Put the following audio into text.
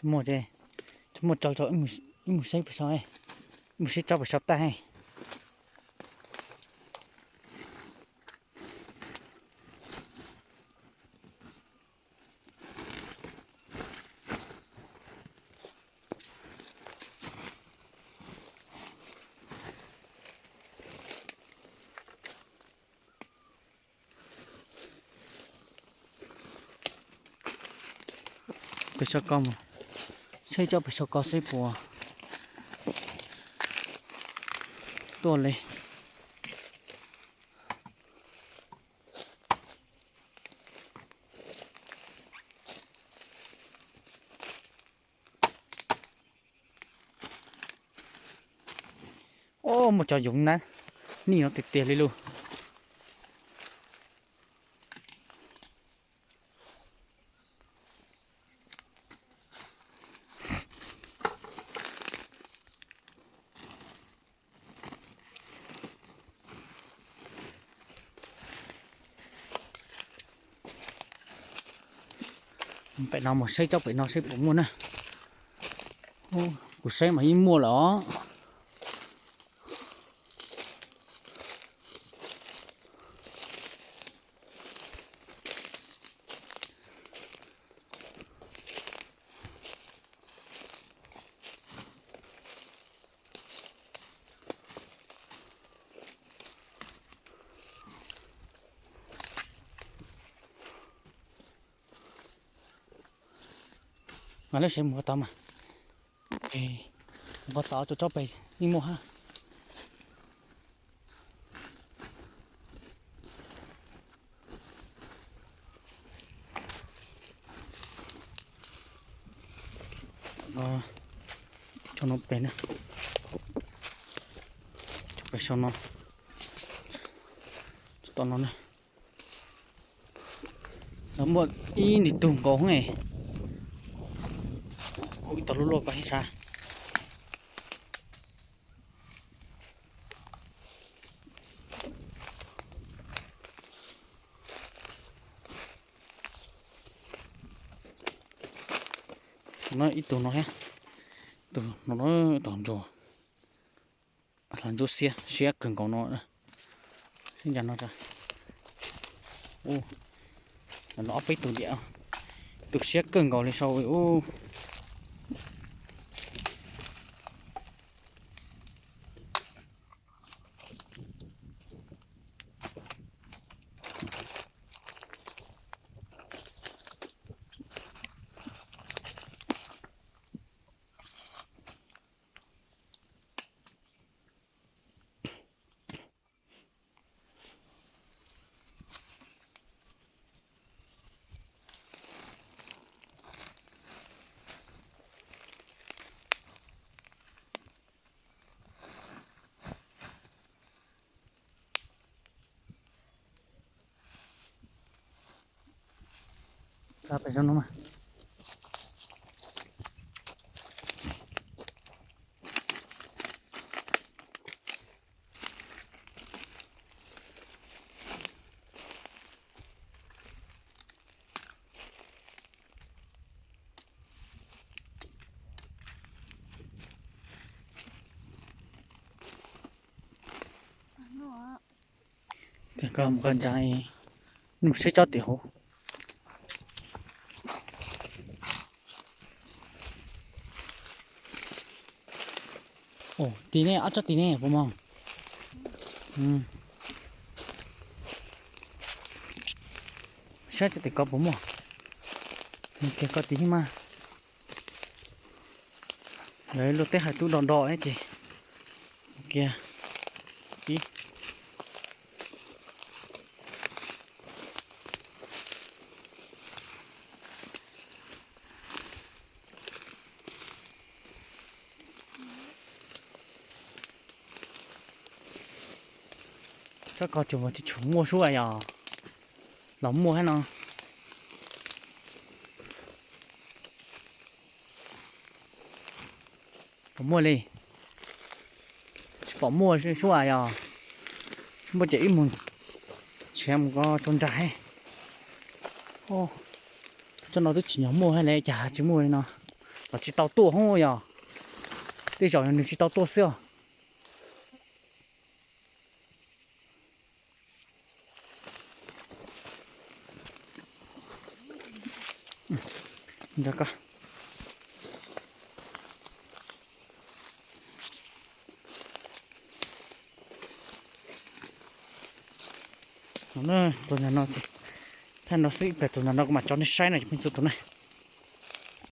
Muaj, muaj tso, ib mus saib pem saud, ib mus saib tsob pem saud tag. Pem saud ko, saib tsob pem saud ko seb puas tuaj li. Ob, muaj cov yoov na, nij no tiag tiag li lus. Pem no mus saib tsob pem no seb puas muaj na. Kuv saib mas yeej muaj lawm os. Mas lawv saib mus qhov tod mas, mus qhov tod tsob pem yeej muaj hab. Tsob no pem na, tsob pem saum no, tsob tom no na. Lawv muaj ib ntim tug nkaus ne. Ib tog luaj luaj ko ib sab. No ib tug no thiab, tus no tom ntsuag, hla ntsuab siab, siab kawg nkaus no. No ob peb tug diam, tus siab kawg nkaus li sau ub. Txog pem zog no mas. Koj mus koj ntsia, nws saib tsob tim hauv. Tim ne, ob tsob tim ne puas muaj? Saib tsob tim ko puas muaj. Kiag ko tim mas. Lawv luag tej hais tub do do ces kiag ib. Tsob ko tsuas tsis tshua muaj sub as yog los muaj thiab no. Puas muaj li? Tsis pom muaj sub as yog. Muaj ces ib mus nrhiav mus ko tso nrag. Tsob no twb tsis nyog muaj thiab li cas tsis muaj li no. Los tsis tau tuaj hub yog, tej zaum yog nws tsis tau tuaj xwb os. Txog no, thaij no xwb, ib pliag txog no kuv mam tso nej saib no cov phooj ywg txhua tus na.